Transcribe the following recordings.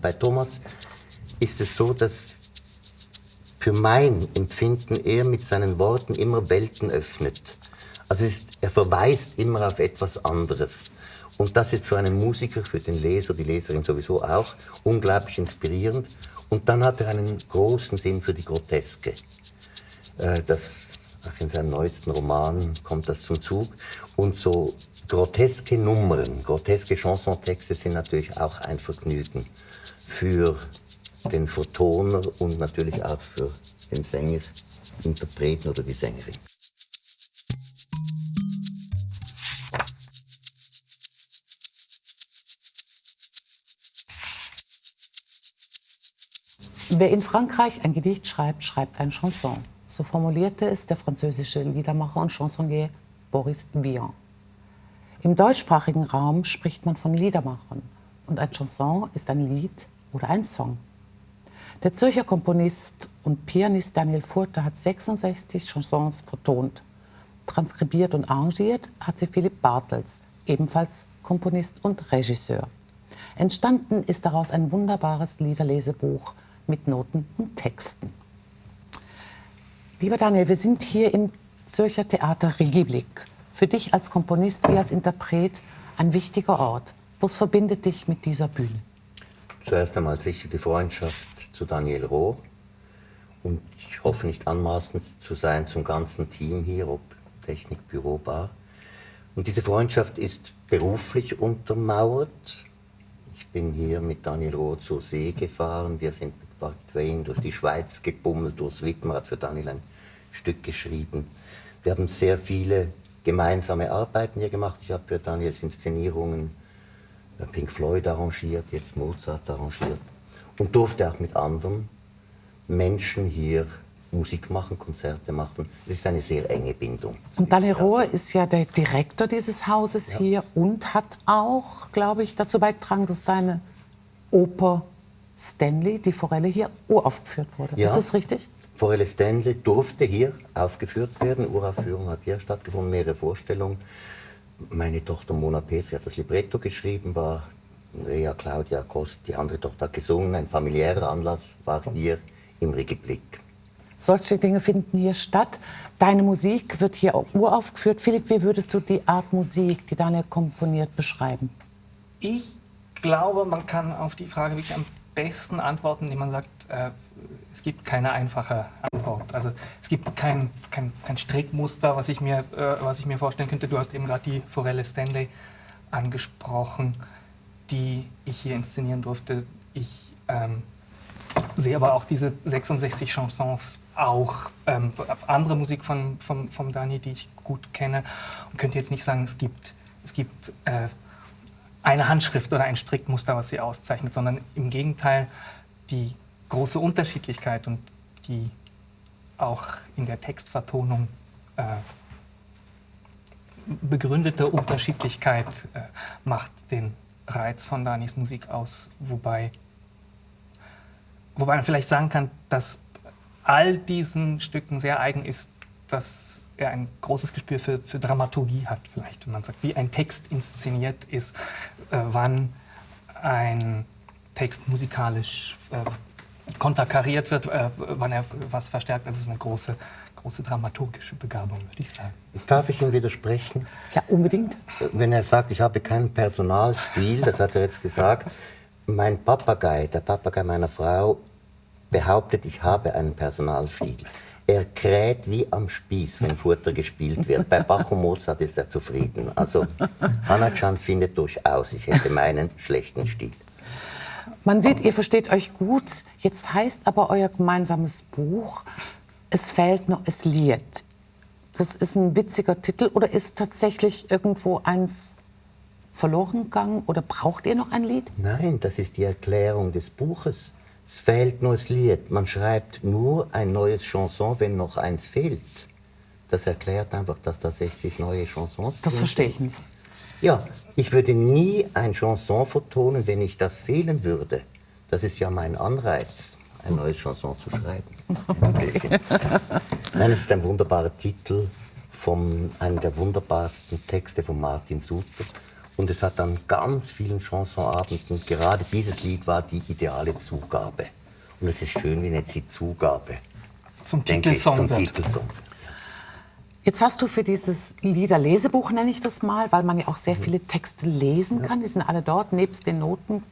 Bei Thomas ist es so, dass für mein Empfinden er mit seinen Worten immer Welten öffnet. Also er verweist immer auf etwas anderes. Und das ist für einen Musiker, für den Leser, die Leserin sowieso auch, unglaublich inspirierend. Und dann hat er einen großen Sinn für die Groteske. Auch in seinem neuesten Roman kommt das zum Zug. Und so groteske Nummern, groteske Chansontexte sind natürlich auch ein Vergnügen für den Vertoner und natürlich auch für den Sänger, Interpreten oder die Sängerin. Wer in Frankreich ein Gedicht schreibt, schreibt ein Chanson. So formulierte es der französische Liedermacher und Chansonnier Boris Vian. Im deutschsprachigen Raum spricht man von Liedermachern und ein Chanson ist ein Lied oder ein Song. Der Zürcher Komponist und Pianist Daniel Furter hat 66 Chansons vertont. Transkribiert und arrangiert hat sie Philipp Bartels, ebenfalls Komponist und Regisseur. Entstanden ist daraus ein wunderbares Liederlesebuch mit Noten und Texten. Lieber Daniel, wir sind hier im Zürcher Theater Regiblick. Für dich als Komponist wie als Interpret ein wichtiger Ort. Was verbindet dich mit dieser Bühne? Zuerst einmal sicher die Freundschaft zu Daniel Roh. Und ich hoffe nicht anmaßend zu sein zum ganzen Team hier, ob Technik, Büro, Bar. Und diese Freundschaft ist beruflich untermauert. Ich bin hier mit Daniel Roh zur See gefahren. Wir sind mit Mark Twain durch die Schweiz gebummelt. Urs Wittmer hat für Daniel ein Stück geschrieben. Wir haben sehr viele gemeinsame Arbeiten hier gemacht. Ich habe für Daniels Inszenierungen Pink Floyd arrangiert, jetzt Mozart arrangiert. Und durfte auch mit anderen Menschen hier Musik machen, Konzerte machen. Es ist eine sehr enge Bindung. Und Daniel Rohr ist ja der Direktor dieses Hauses hier und hat auch, glaube ich, dazu beigetragen, dass deine Oper Stanley, die Forelle, hier uraufgeführt wurde. Ja. Ist das richtig? Forelle Stanley durfte hier aufgeführt werden. Uraufführung hat hier stattgefunden, mehrere Vorstellungen. Meine Tochter Mona Petri hat das Libretto geschrieben, war Rea Claudia Kost, die andere Tochter hat gesungen. Ein familiärer Anlass war hier im Regiblick. Solche Dinge finden hier statt. Deine Musik wird hier uraufgeführt. Philipp, wie würdest du die Art Musik, die Daniel komponiert, beschreiben? Ich glaube, man kann auf die Frage wirklich am besten antworten, indem man sagt, es gibt keine einfache Antwort. Also es gibt kein Strickmuster, was ich mir vorstellen könnte. Du hast eben gerade die Forelle Stanley angesprochen, die ich hier inszenieren durfte. Ich sehe aber auch diese 66 Chansons, auch andere Musik von Dani, die ich gut kenne, und könnte jetzt nicht sagen, es gibt eine Handschrift oder ein Strickmuster, was sie auszeichnet, sondern im Gegenteil die große Unterschiedlichkeit und die auch in der Textvertonung begründete Unterschiedlichkeit macht den Reiz von Danis Musik aus, wobei man vielleicht sagen kann, dass all diesen Stücken sehr eigen ist, dass er ein großes Gespür für Dramaturgie hat, vielleicht, wenn man sagt, wie ein Text inszeniert ist, wann ein Text musikalisch konterkariert wird, wann er was verstärkt. Das ist eine große dramaturgische Begabung, würde ich sagen. Darf ich ihm widersprechen? Ja, unbedingt. Wenn er sagt, ich habe keinen Personalstil, das hat er jetzt gesagt, mein Papagei, der Papagei meiner Frau, behauptet, ich habe einen Personalstil. Er kräht wie am Spieß, wenn Furter gespielt wird. Bei Bach und Mozart ist er zufrieden. Also Hannah-Chan findet durchaus, ich hätte meinen schlechten Stil. Man sieht, ihr versteht euch gut. Jetzt heißt aber euer gemeinsames Buch, es fehlt noch es Lied. Das ist ein witziger Titel oder ist tatsächlich irgendwo eins verloren gegangen oder braucht ihr noch ein Lied? Nein, das ist die Erklärung des Buches. Es fehlt nur das Lied. Man schreibt nur ein neues Chanson, wenn noch eins fehlt. Das erklärt einfach, dass da 60 neue Chansons Das drin verstehe ich sind. nicht. Ja, ich würde nie ein Chanson vertonen, wenn ich das fehlen würde. Das ist ja mein Anreiz, ein neues Chanson zu schreiben. Nein, es ist ein wunderbarer Titel von einem der wunderbarsten Texte von Martin Suter. Und es hat dann ganz vielen Chansonabenden, gerade dieses Lied war die ideale Zugabe. Und es ist schön, wenn jetzt die Zugabe Zum denke ich, Titelsong zum wird. Titelsong wird. Jetzt hast du für dieses Liederlesebuch, nenne ich das mal, weil man ja auch sehr viele Texte lesen kann, die sind alle dort, nebst den Noten,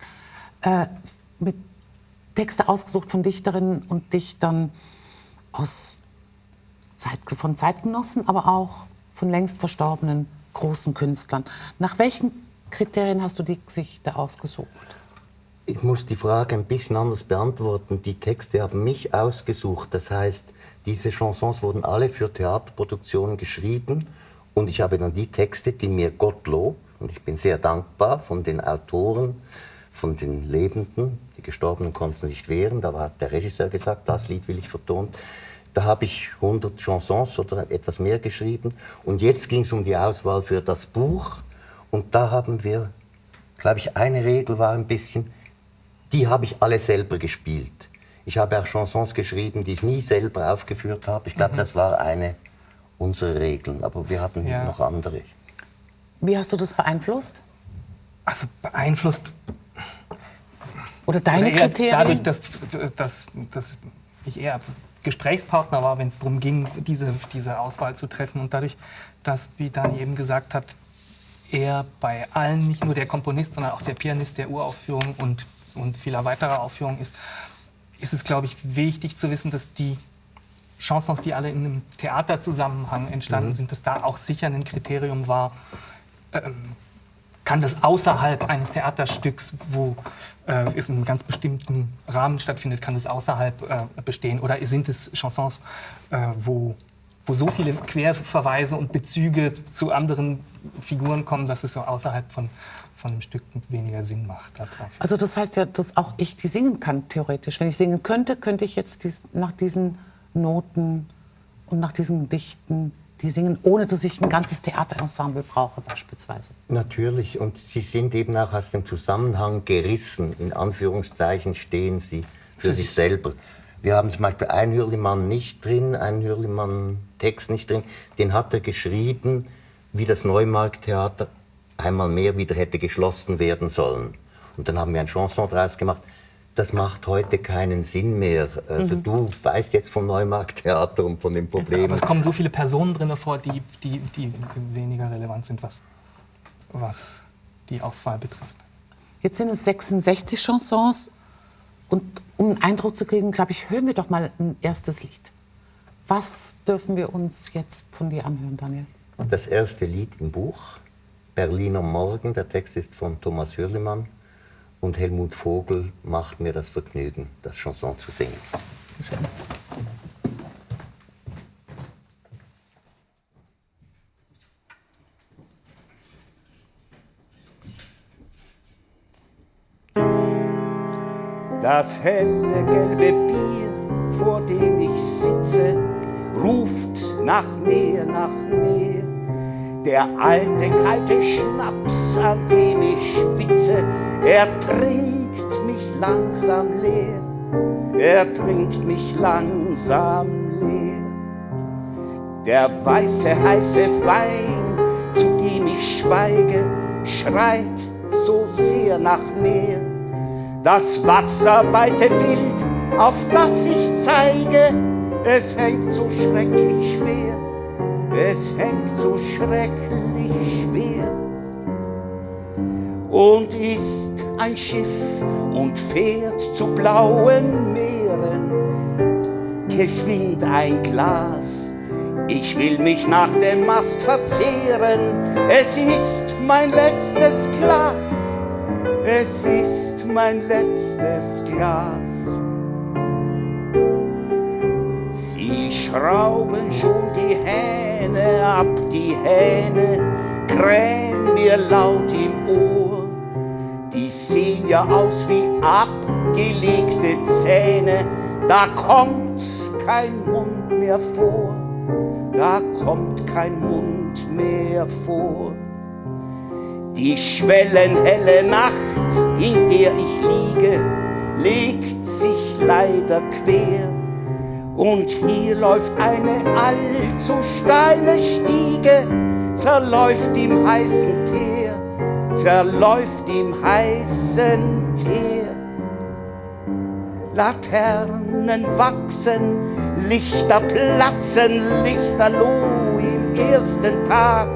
mit Texte ausgesucht von Dichterinnen und Dichtern von Zeitgenossen, aber auch von längst verstorbenen großen Künstlern. Nach welchen Kriterien hast du die Gesichter ausgesucht? Ich muss die Frage ein bisschen anders beantworten. Die Texte haben mich ausgesucht. Das heißt, diese Chansons wurden alle für Theaterproduktionen geschrieben. Und ich habe dann die Texte, die mir Gottlob, und ich bin sehr dankbar, von den Autoren, von den Lebenden, die Gestorbenen konnten sich nicht wehren. Da hat der Regisseur gesagt, das Lied will ich vertonen. Da habe ich 100 Chansons oder etwas mehr geschrieben. Und jetzt ging es um die Auswahl für das Buch. Und da haben wir, glaube ich, eine Regel war ein bisschen, die habe ich alle selber gespielt. Ich habe auch Chansons geschrieben, die ich nie selber aufgeführt habe. Ich glaube, das war eine unserer Regeln. Aber wir hatten noch andere. Wie hast du das beeinflusst? Also beeinflusst Oder deine eher Kriterien? dadurch, dass ich eher Gesprächspartner war, wenn es darum ging, diese Auswahl zu treffen. Und dadurch, dass, wie Dani eben gesagt hat, er bei allen, nicht nur der Komponist, sondern auch der Pianist der Uraufführung und vieler weiterer Aufführungen ist es, glaube ich, wichtig zu wissen, dass die Chansons, die alle in einem Theaterzusammenhang entstanden sind, dass da auch sicher ein Kriterium war, kann das außerhalb eines Theaterstücks, wo es in einem ganz bestimmten Rahmen stattfindet, kann das außerhalb bestehen? Oder sind es Chansons, wo so viele Querverweise und Bezüge zu anderen Figuren kommen, dass es so außerhalb von einem Stück weniger Sinn macht? Also das heißt ja, dass auch ich die singen kann, theoretisch. Wenn ich singen könnte, könnte ich jetzt nach diesen Noten und nach diesen Gedichten die singen, ohne dass ich ein ganzes Theaterensemble brauche beispielsweise. Natürlich, und sie sind eben auch aus dem Zusammenhang gerissen. In Anführungszeichen stehen sie für sich selber. Wir haben zum Beispiel einen Hürlimann nicht drin, einen Hürlimann-Text nicht drin. Den hat er geschrieben, wie das Neumarkttheater einmal mehr wieder hätte geschlossen werden sollen. Und dann haben wir ein Chanson draus gemacht. Das macht heute keinen Sinn mehr. Also du weißt jetzt vom Neumarkttheater und von den Problemen. Aber es kommen so viele Personen drin vor, die weniger relevant sind, was die Auswahl betrifft. Jetzt sind es 66 Chansons. Und um einen Eindruck zu kriegen, glaube ich, hören wir doch mal ein erstes Lied. Was dürfen wir uns jetzt von dir anhören, Daniel? Das erste Lied im Buch, Berliner Morgen, der Text ist von Thomas Hürlimann. Und Helmut Vogel macht mir das Vergnügen, das Chanson zu singen. Schön. Das helle gelbe Bier, vor dem ich sitze, ruft nach mehr, nach mehr. Der alte kalte Schnaps, an dem ich schwitze, er trinkt mich langsam leer. Er trinkt mich langsam leer. Der weiße, heiße Wein, zu dem ich schweige, schreit so sehr nach mehr. Das wasserweite Bild, auf das ich zeige, es hängt so schrecklich schwer. Es hängt so schrecklich schwer und ist ein Schiff und fährt zu blauen Meeren. Geschwind ein Glas, ich will mich nach dem Mast verzehren. Es ist mein letztes Glas, es ist mein letztes Glas. Sie schrauben schon die Hähne ab, die Hähne krähen mir laut im Ohr. Die sehen ja aus wie abgelegte Zähne, da kommt kein Mund mehr vor, da kommt kein Mund mehr vor. Die schwellenhelle Nacht, in der ich liege, legt sich leider quer. Und hier läuft eine allzu steile Stiege, zerläuft im heißen Teer, zerläuft im heißen Teer. Laternen wachsen, Lichter platzen, Lichterloh im ersten Tag.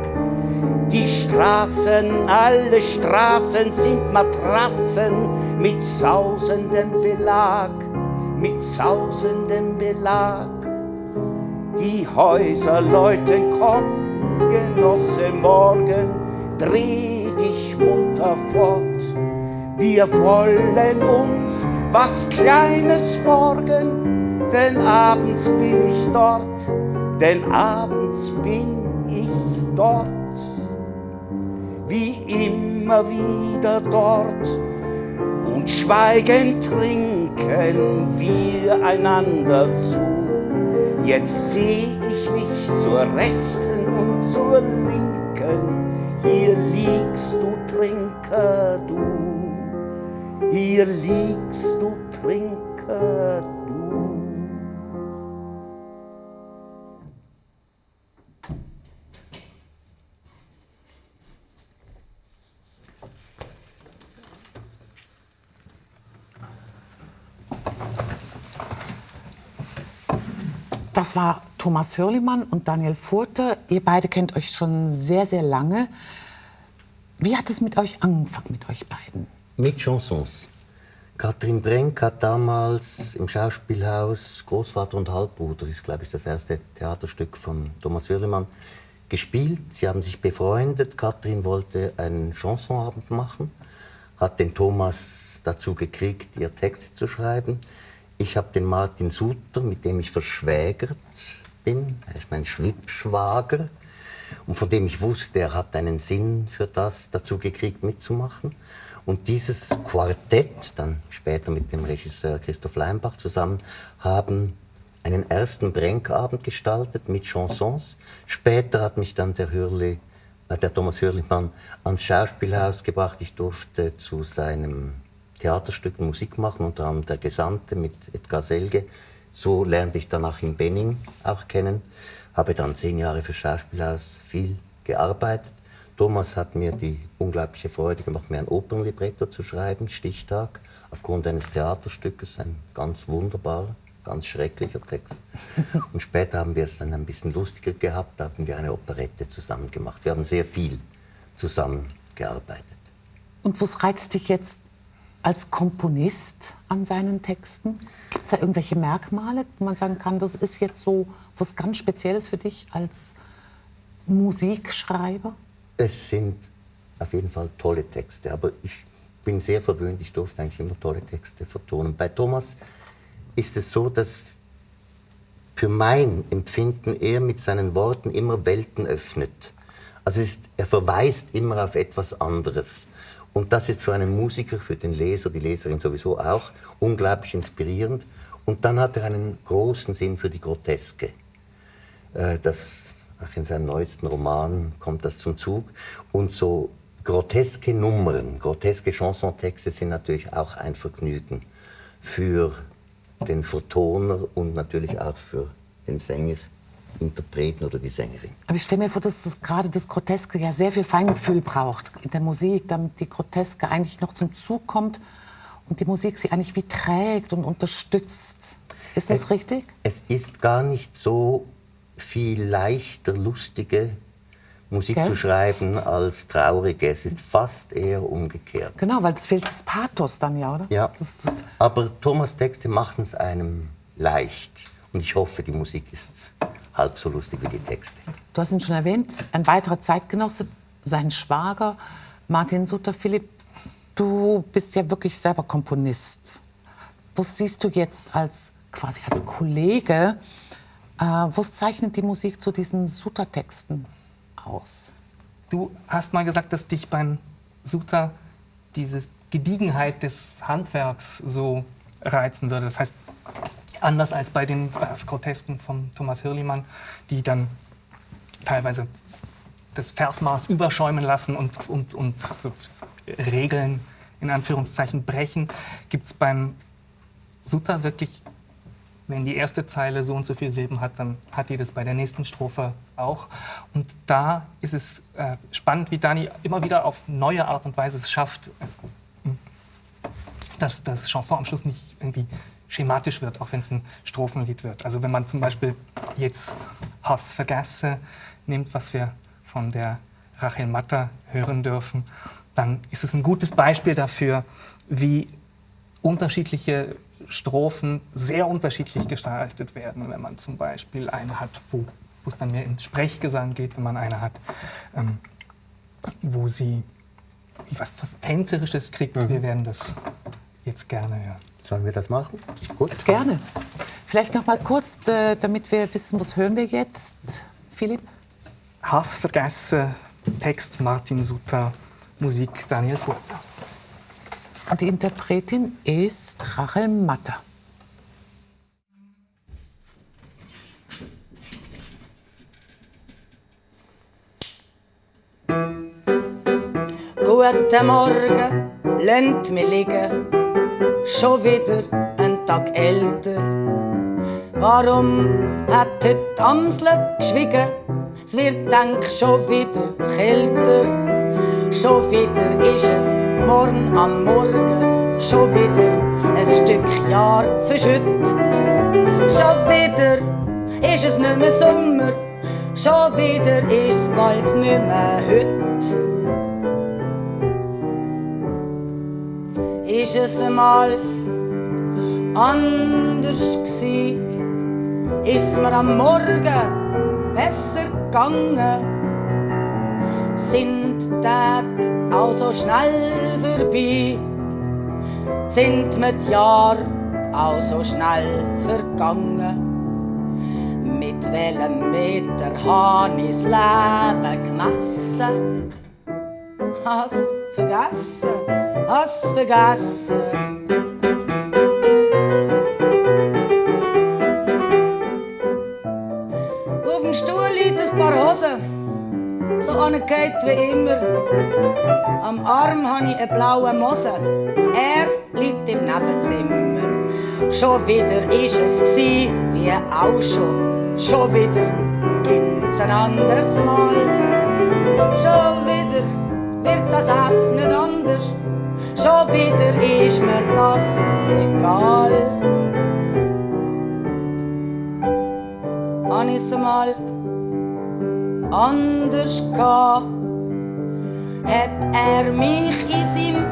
Die Straßen, alle Straßen sind Matratzen mit sausendem Belag, mit sausendem Belag. Die Häuser läuten, komm, Genosse, morgen, dreh dich munter fort. Wir wollen uns was Kleines borgen, denn abends bin ich dort, denn abends bin ich dort. Wie immer wieder dort und schweigend trinken wir einander zu. Jetzt seh ich mich zur Rechten und zur Linken, hier liegst du, Trinker, du, hier liegst du, Trinker, du. Das war Thomas Hürlimann und Daniel Furter. Ihr beide kennt euch schon sehr, sehr lange. Wie hat es mit euch angefangen, mit euch beiden? Mit Chansons. Katrin Brenk hat damals im Schauspielhaus Großvater und Halbbruder, ist glaube ich das erste Theaterstück von Thomas Hürlimann, gespielt. Sie haben sich befreundet. Katrin wollte einen Chansonabend machen, hat den Thomas dazu gekriegt, ihr Texte zu schreiben. Ich habe den Martin Suter, mit dem ich verschwägert bin. Er ist mein Schwippschwager. Und von dem ich wusste, er hat einen Sinn für das dazu gekriegt, mitzumachen. Und dieses Quartett, dann später mit dem Regisseur Christoph Leimbach zusammen, haben einen ersten Brenk-Abend gestaltet mit Chansons. Später hat mich dann der Thomas Hürlimann ans Schauspielhaus gebracht. Ich durfte zu seinem Theaterstück Musik machen, unter anderem Der Gesandte mit Edgar Selge. So lernte ich dann Achim Benning auch kennen. Habe dann 10 Jahre für Schauspielhaus viel gearbeitet. Thomas hat mir die unglaubliche Freude gemacht, mir ein Opernlibretto zu schreiben, Stichtag, aufgrund eines Theaterstückes, ein ganz wunderbarer, ganz schrecklicher Text. Und später haben wir es dann ein bisschen lustiger gehabt, da haben wir eine Operette zusammen gemacht. Wir haben sehr viel zusammengearbeitet. Und was reizt dich jetzt als Komponist an seinen Texten? Gibt es da irgendwelche Merkmale, wo man sagen kann, das ist jetzt so was ganz Spezielles für dich als Musikschreiber? Es sind auf jeden Fall tolle Texte, aber ich bin sehr verwöhnt, ich durfte eigentlich immer tolle Texte vertonen. Bei Thomas ist es so, dass für mein Empfinden er mit seinen Worten immer Welten öffnet. Also er verweist immer auf etwas anderes. Und das ist für einen Musiker, für den Leser, die Leserin sowieso auch, unglaublich inspirierend. Und dann hat er einen großen Sinn für die Groteske. Auch in seinem neuesten Roman kommt das zum Zug. Und so groteske Nummern, groteske Chansontexte sind natürlich auch ein Vergnügen für den Vertoner und natürlich auch für den Sänger, Interpreten oder die Sängerin. Aber ich stelle mir vor, dass gerade das Groteske ja sehr viel Feingefühl braucht in der Musik, damit die Groteske eigentlich noch zum Zug kommt und die Musik sie eigentlich wie trägt und unterstützt. Ist das richtig? Es ist gar nicht so viel leichter, lustige Musik zu schreiben als traurige. Es ist fast eher umgekehrt. Genau, weil es fehlt das Pathos dann ja, oder? Ja, aber Thomas' Texte machen es einem leicht. Und ich hoffe, die Musik ist halb so lustig wie die Texte. Du hast ihn schon erwähnt, ein weiterer Zeitgenosse, sein Schwager, Martin Suter. Philipp, du bist ja wirklich selber Komponist. Was siehst du jetzt quasi als Kollege? Was zeichnet die Musik zu diesen Suter-Texten aus? Du hast mal gesagt, dass dich beim Suter diese Gediegenheit des Handwerks so reizen würde. Das heißt, anders als bei den Grotesken von Thomas Hürlimann, die dann teilweise das Versmaß überschäumen lassen und so Regeln in Anführungszeichen brechen, gibt es beim Suter wirklich wenn die erste Zeile so und so viele Silben hat, dann hat die das bei der nächsten Strophe auch. Und da ist es spannend, wie Dani immer wieder auf neue Art und Weise es schafft, dass das Chanson am Schluss nicht irgendwie schematisch wird, auch wenn es ein Strophenlied wird. Also wenn man zum Beispiel jetzt Hass vergesse nimmt, was wir von der Rachel Matta hören dürfen, dann ist es ein gutes Beispiel dafür, wie unterschiedliche Strophen sehr unterschiedlich gestaltet werden. Wenn man zum Beispiel eine hat, wo es dann mehr ins Sprechgesang geht, wenn man eine hat, wo sie was Tänzerisches kriegt. Wir werden das jetzt gerne hören. Sollen wir das machen? Gut. Gerne. Vielleicht noch mal kurz, damit wir wissen, was hören wir jetzt, Philipp? Hass vergesse, Text Martin Suter, Musik Daniel Furter. Und die Interpretin ist Rachel Matta. Guten Morgen, lasst mich liegen, schon wieder ein Tag älter. Warum hat heute Amsel geschwiegen? Es wird, denk schon wieder kälter. Schon wieder ist es morgen am Morgen, schon wieder ein Stück Jahr verschütt. Schon wieder ist es nicht mehr Sommer, schon wieder ist es bald nicht mehr heute. Ist es einmal anders gsi? Ist mir am Morgen besser gegangen? Sind die Tage auch so schnell vorbei? Sind mir die Jahre auch so schnell vergangen? Mit welchem Meter habe ich das Leben gemessen? Hast vergessen, hast vergessen. Auf dem Stuhl liegt ein paar Hosen, so angeht wie immer. Am Arm habe ich eine blaue Mose, er liegt im Nebenzimmer. Schon wieder ist es gsi, wie auch schon. Schon wieder gibt's ein anderes Mal. Schon wieder wird das ab nicht anders. Schon wieder ist mir das egal. Han ich's mal anders gehabt, hat er mich in seinem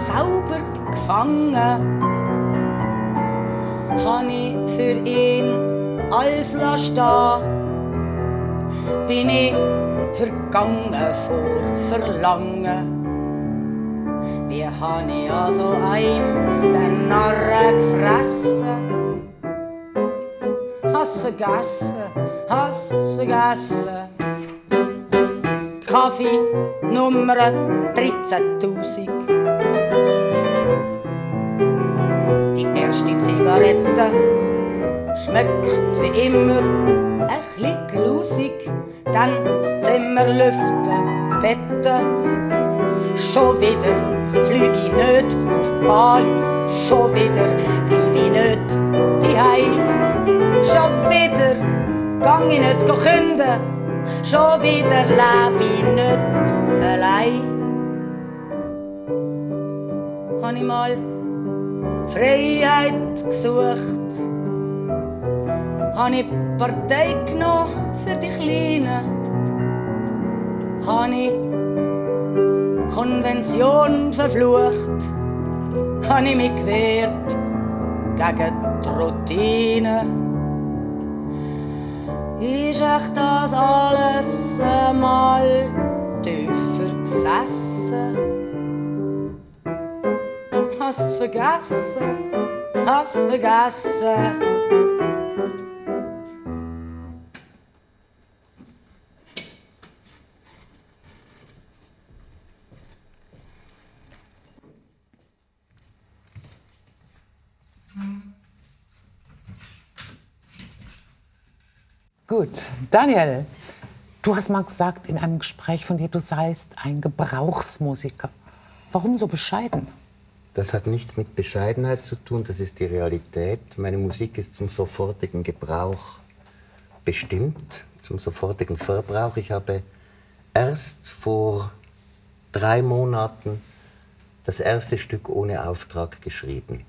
Zauber gefangen. Han ich für ihn alles stehen, bin ich vergangen vor Verlangen. Wie han ich also ein den Narren gefressen? Hast vergessen, hast vergessen. Kaffee Nummer 13.000. Die erste Zigarette schmeckt wie immer ein bisschen grusig. Dann Zimmer lüften, Betten. Schon wieder flieg ich nicht auf Bali. Schon wieder bleib ich nicht daheim. Schon wieder gang ich nicht künden. Schon wieder leb ich nicht allein. Han ich mal Freiheit gesucht, han ich Partei genommen für die Kleinen, han ich Konvention verflucht, han ich mich gewehrt gegen die Routine. Ist echt das alles einmal tiefer gesessen? Hast vergessen, hast vergessen. Gut, Daniel, du hast mal gesagt in einem Gespräch von dir, du seist ein Gebrauchsmusiker. Warum so bescheiden? Das hat nichts mit Bescheidenheit zu tun, das ist die Realität. Meine Musik ist zum sofortigen Gebrauch bestimmt, zum sofortigen Verbrauch. Ich habe erst vor 3 Monaten das erste Stück ohne Auftrag geschrieben.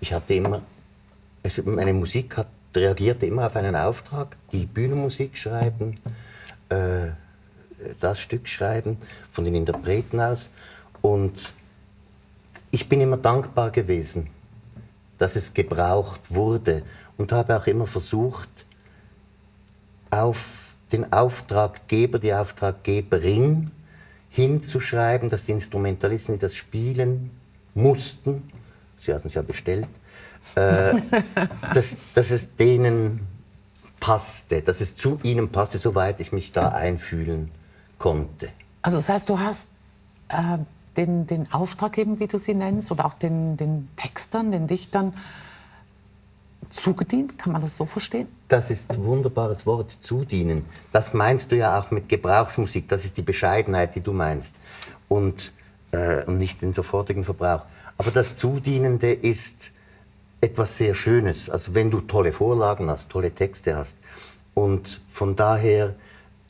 Ich hatte immer, meine Musik reagierte immer auf einen Auftrag, die Bühnenmusik schreiben, das Stück schreiben, von den Interpreten aus. Und ich bin immer dankbar gewesen, dass es gebraucht wurde und habe auch immer versucht, auf den Auftraggeber, die Auftraggeberin hinzuschreiben, dass die Instrumentalisten, die das spielen mussten, sie hatten es ja bestellt, dass es denen passte, dass es zu ihnen passte, soweit ich mich da einfühlen konnte. Also das heißt, du hast den Auftraggebern, wie du sie nennst, oder auch den Textern, den Dichtern zugedient? Kann man das so verstehen? Das ist ein wunderbares Wort, zudienen. Das meinst du ja auch mit Gebrauchsmusik. Das ist die Bescheidenheit, die du meinst. Und nicht den sofortigen Verbrauch. Aber das Zudienende ist etwas sehr Schönes. Also wenn du tolle Vorlagen hast, tolle Texte hast. Und von daher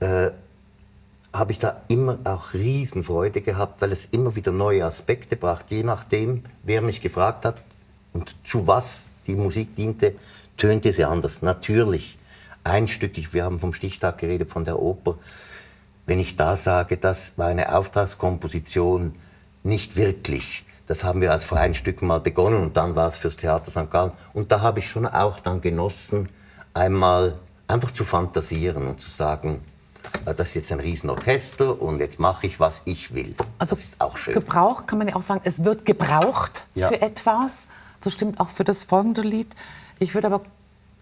habe ich da immer auch Riesenfreude gehabt, weil es immer wieder neue Aspekte brachte. Je nachdem, wer mich gefragt hat und zu was die Musik diente, tönte sie anders. Natürlich, einstückig, wir haben vom Stichtag geredet, von der Oper. Wenn ich da sage, das war eine Auftragskomposition, nicht wirklich. Das haben wir als freien Stück mal begonnen und dann war es fürs Theater St. Gallen. Und da habe ich schon auch dann genossen, einmal einfach zu fantasieren und zu sagen, das ist jetzt ein Riesenorchester und jetzt mache ich, was ich will. Also das ist auch schön. Gebrauch kann man ja auch sagen, es wird gebraucht Ja. für etwas. Das stimmt auch für das folgende Lied. Ich würde aber,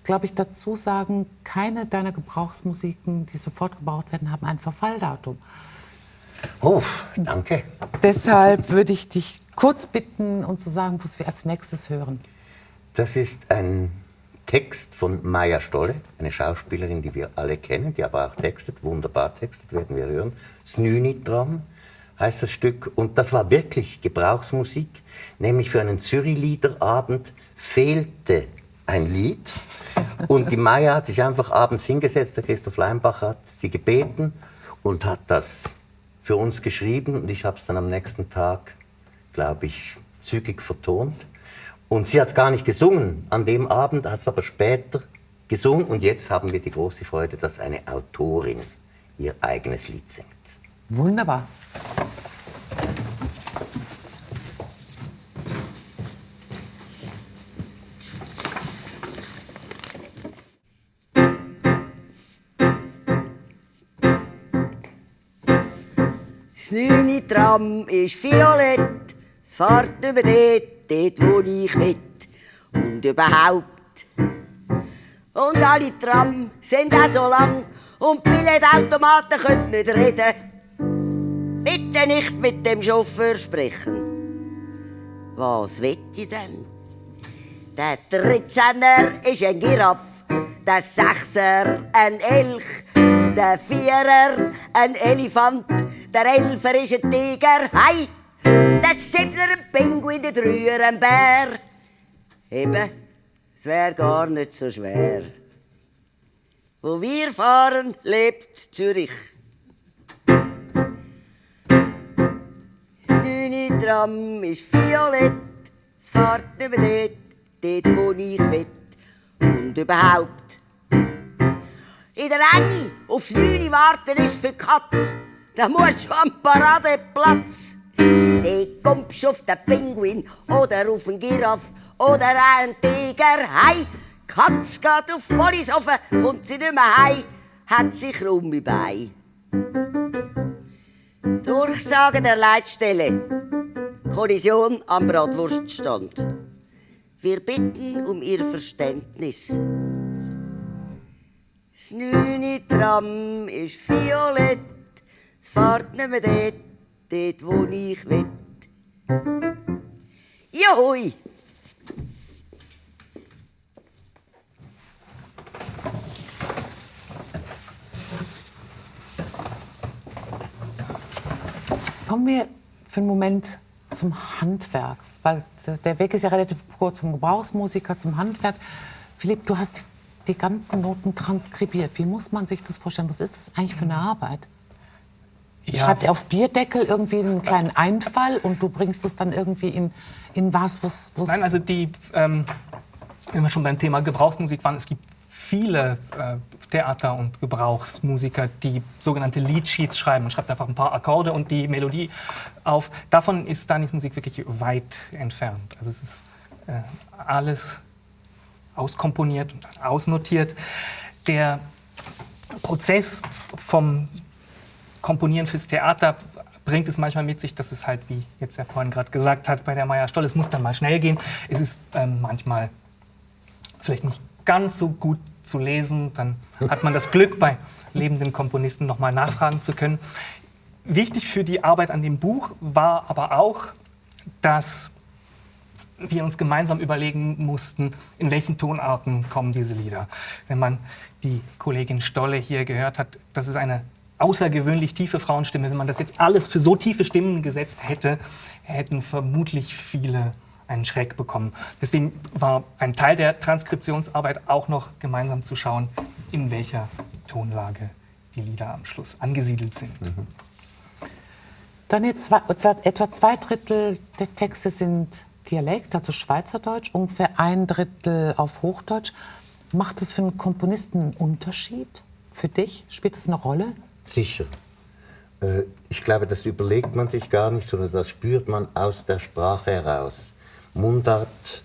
glaube ich, dazu sagen, keine deiner Gebrauchsmusiken, die sofort gebraucht werden, haben ein Verfalldatum. Oh, danke. Deshalb würde ich dich kurz bitten, uns zu sagen, was wir als nächstes hören. Das ist ein Text von Maja Stolle, eine Schauspielerin, die wir alle kennen, die aber auch textet, wunderbar textet, werden wir hören. Snünitram heißt das Stück. Und das war wirklich Gebrauchsmusik, nämlich für einen Zürich-Liederabend fehlte ein Lied. Und die Maja hat sich einfach abends hingesetzt, der Christoph Leimbach hat sie gebeten und hat das für uns geschrieben. Und ich habe es dann am nächsten Tag, glaube ich, zügig vertont. Und sie hat es gar nicht gesungen an dem Abend, hat es aber später gesungen. Und jetzt haben wir die große Freude, dass eine Autorin ihr eigenes Lied singt. Wunderbar. Das 9. Tram ist violett, es fährt über dort, wo ich will. Und überhaupt. Und alle Tram sind auch so lang und Billetautomaten können nicht reden. Bitte nicht mit dem Chauffeur sprechen. Was will ich denn? Der 13er ist ein Giraff, der 6er ein Elch, der 4er ein Elefant, der 11er ist ein Tiger, hey! Der 7er ein Pinguin, der 3er ein Bär. Eben, es wär gar nicht so schwer. Wo wir fahren, lebt Zürich. Das 9. Tram ist violett, es fährt über dort, wo ich will. Und überhaupt. In der Enge aufs 9 warten ist für die Katz. Da musst du am Paradeplatz. Dort kommst du auf den Pinguin oder auf den Giraff oder einen Tiger. Hey, die Katz geht auf Wollishofen, kommt sie nicht mehr heim, hat sich krumme Beine. Durchsage der Leitstelle. Kollision am Bratwurststand. Wir bitten um Ihr Verständnis. Das 9. Tram ist violett, es fährt nicht mehr dort, wo ich will. Juhui! Kommen wir für einen Moment zum Handwerk, weil der Weg ist ja relativ kurz vom Gebrauchsmusiker zum Handwerk. Philipp, du hast die ganzen Noten transkribiert. Wie muss man sich das vorstellen? Was ist das eigentlich für eine Arbeit? Schreibt er auf Bierdeckel irgendwie einen kleinen Einfall und du bringst es dann irgendwie in was? Nein, also wenn wir schon beim Thema Gebrauchsmusik waren, es gibt viele Theater- und Gebrauchsmusiker, die sogenannte Leadsheets schreiben. Man schreibt einfach ein paar Akkorde und die Melodie auf. Davon ist Danis Musik wirklich weit entfernt. Also es ist alles auskomponiert und ausnotiert. Der Prozess vom Komponieren fürs Theater bringt es manchmal mit sich, dass es halt, wie jetzt ja vorhin gerade gesagt hat, bei der Meier-Stoll, es muss dann mal schnell gehen. Es ist manchmal vielleicht nicht ganz so gut zu lesen. Dann hat man das Glück, bei lebenden Komponisten noch mal nachfragen zu können. Wichtig für die Arbeit an dem Buch war aber auch, dass wir uns gemeinsam überlegen mussten, in welchen Tonarten kommen diese Lieder. Wenn man die Kollegin Stolle hier gehört hat, das ist eine außergewöhnlich tiefe Frauenstimme. Wenn man das jetzt alles für so tiefe Stimmen gesetzt hätte, hätten vermutlich viele einen Schreck bekommen. Deswegen war ein Teil der Transkriptionsarbeit auch noch gemeinsam zu schauen, in welcher Tonlage die Lieder am Schluss angesiedelt sind. Dann jetzt etwa 2/3 der Texte sind Dialekt, also Schweizerdeutsch, ungefähr 1/3 auf Hochdeutsch. Macht es für einen Komponisten einen Unterschied? Für dich? Spielt es eine Rolle? Sicher. Ich glaube, das überlegt man sich gar nicht, sondern das spürt man aus der Sprache heraus. Mundart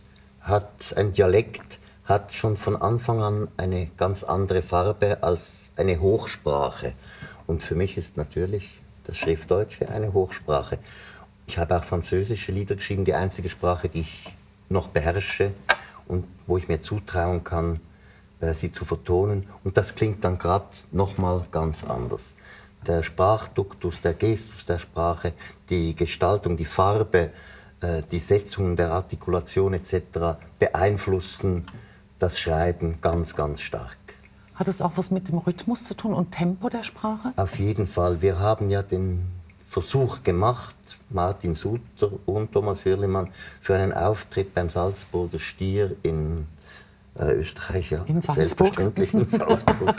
ein Dialekt hat schon von Anfang an eine ganz andere Farbe als eine Hochsprache. Und für mich ist natürlich das Schriftdeutsche eine Hochsprache. Ich habe auch französische Lieder geschrieben, die einzige Sprache, die ich noch beherrsche und wo ich mir zutrauen kann, sie zu vertonen. Und das klingt dann gerade noch mal ganz anders. Der Sprachduktus, der Gestus der Sprache, die Gestaltung, die Farbe, die Setzungen der Artikulation etc. beeinflussen das Schreiben ganz, ganz stark. Hat es auch was mit dem Rhythmus zu tun und Tempo der Sprache? Auf jeden Fall. Wir haben ja den Versuch gemacht, Martin Suter und Thomas Hürlimann, für einen Auftritt beim Salzburger Stier in Österreich, ja, in Salzburg. Selbstverständlich in Salzburg,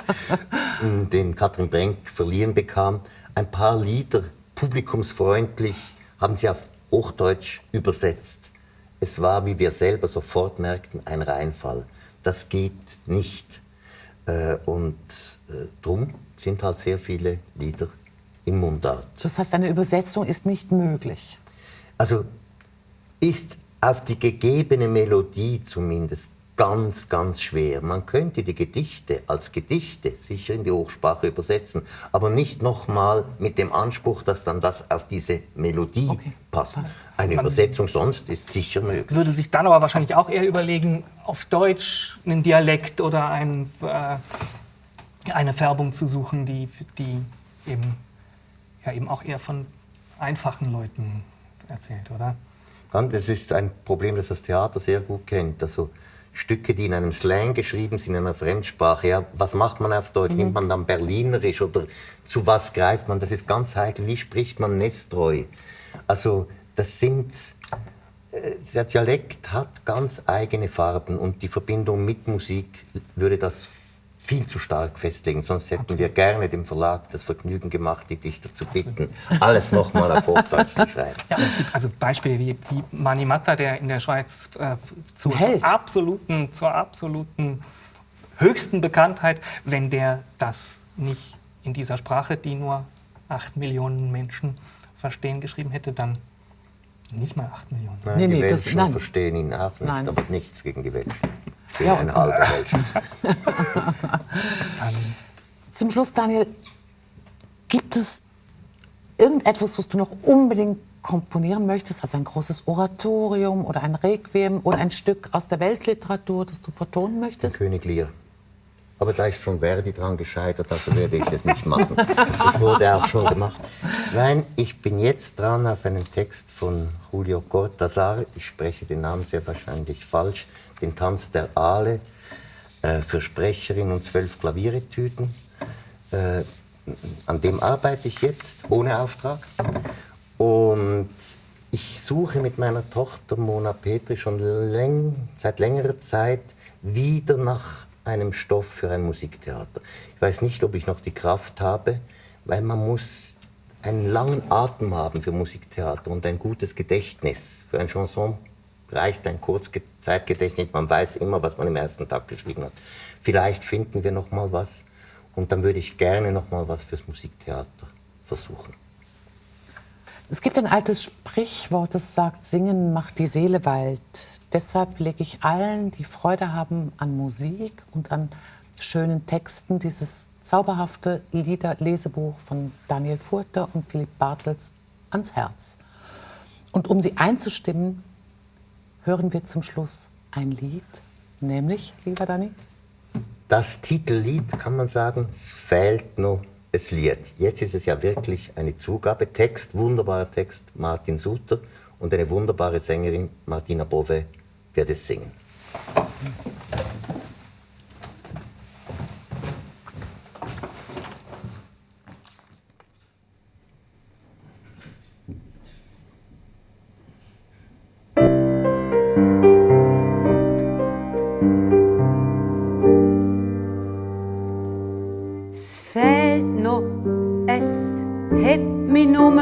den Katrin Brenk verliehen bekam. Ein paar Lieder, publikumsfreundlich, haben sie auf Hochdeutsch übersetzt. Es war, wie wir selber sofort merkten, ein Reinfall. Das geht nicht. Drum sind halt sehr viele Lieder in Mundart. Das heißt, eine Übersetzung ist nicht möglich? Also ist auf die gegebene Melodie zumindest ganz, ganz schwer. Man könnte die Gedichte als Gedichte sicher in die Hochsprache übersetzen, aber nicht nochmal mit dem Anspruch, dass dann das auf diese Melodie passt. Eine Übersetzung sonst ist sicher möglich. Würde sich dann aber wahrscheinlich auch eher überlegen, auf Deutsch einen Dialekt oder eine Färbung zu suchen, die eben auch eher von einfachen Leuten erzählt, oder? Das ist ein Problem, das das Theater sehr gut kennt. Also Stücke, die in einem Slang geschrieben sind, in einer Fremdsprache. Ja, was macht man auf Deutsch? Nimmt man dann Berlinerisch oder zu was greift man? Das ist ganz heikel. Wie spricht man Nestroy? Also der Dialekt hat ganz eigene Farben und die Verbindung mit Musik würde das viel zu stark festlegen. Sonst hätten wir gerne dem Verlag das Vergnügen gemacht, die Dichter zu bitten, alles nochmal auf Hochdeutsch zu schreiben. Ja, es gibt also Beispiele wie Mani Matta, der in der Schweiz zur absoluten höchsten Bekanntheit, wenn der das nicht in dieser Sprache, die nur 8 Millionen Menschen verstehen, geschrieben hätte, dann nicht mal 8 Millionen. Nein, die Welschen verstehen ihn auch nicht, aber nichts gegen die Welschen. Ja, ein halber Welschen. Zum Schluss, Daniel, gibt es irgendetwas, was du noch unbedingt komponieren möchtest? Also ein großes Oratorium oder ein Requiem oder ein Stück aus der Weltliteratur, das du vertonen möchtest? Der König Lear. Aber da ist schon Verdi dran gescheitert, also werde ich es nicht machen. Das wurde auch schon gemacht. Nein, ich bin jetzt dran auf einen Text von Julio Cortázar. Ich spreche den Namen sehr wahrscheinlich falsch. Den Tanz der Aale für Sprecherin und 12 Klavieretüden. An dem arbeite ich jetzt ohne Auftrag. Und Ich suche mit meiner Tochter Mona Petri schon seit längerer Zeit wieder nach einem Stoff für ein Musiktheater. Ich weiß nicht, ob ich noch die Kraft habe, weil man muss einen langen Atem haben für Musiktheater und ein gutes Gedächtnis. Für ein Chanson reicht ein Kurzzeitgedächtnis, man weiß immer, was man im ersten Tag geschrieben hat. Vielleicht finden wir noch mal was und dann würde ich gerne noch mal was fürs Musiktheater versuchen. Es gibt ein altes Sprichwort, das sagt, Singen macht die Seele weit. Deshalb lege ich allen, die Freude haben an Musik und an schönen Texten, dieses zauberhafte Liederlesebuch von Daniel Furter und Philipp Bartels ans Herz. Und um sie einzustimmen, hören wir zum Schluss ein Lied, nämlich, lieber Dani? Das Titellied, kann man sagen, es fehlt noch das Lied. Jetzt ist es ja wirklich eine Zugabe. Text, wunderbarer Text, Martin Suter und eine wunderbare Sängerin, Martina Bove, wird es singen. Es fehlt noch, es hebt mich nur,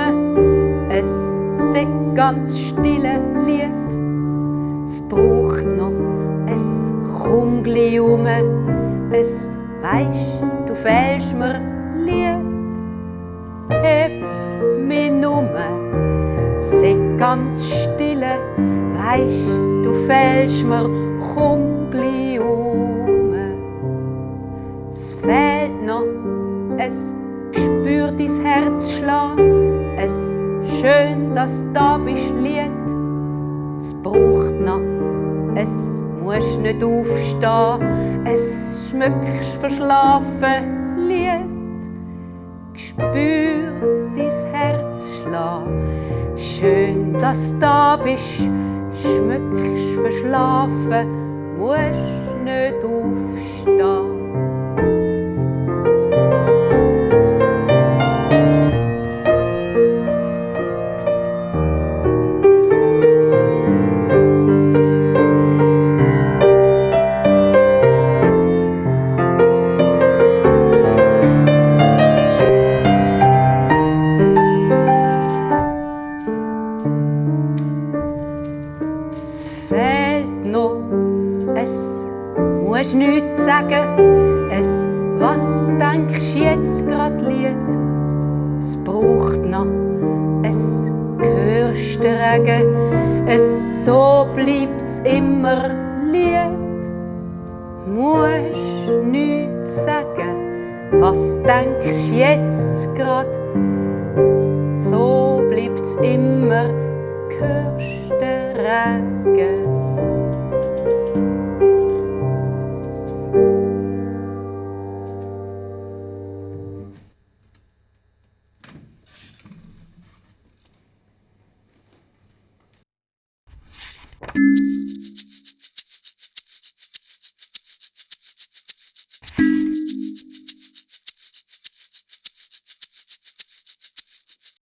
es ist ganz stille Lied. Es braucht noch, es Kungli um, es weisst, du fehlst mir Lied. Heb mich nur, es ist ganz stille, weisst, du fehlst mir Kungli um. Es fehlt noch, es spürt dein Herz schlagen, es schön, dass du da bist, Lied. Es braucht noch, es musst nicht aufstehen, es schmückst verschlafen, Lied. Spür dein Herz schlagen, schön, dass du da bist, schmückst verschlafen, musst nicht aufstehen. Nichts sagen, es, was denkst jetzt grad Lied? Es braucht noch, es hörst den Regen, es so bleibt's immer Lied. Musst nichts sagen, was denkst jetzt grad? So bleibt's immer, hörst den Regen.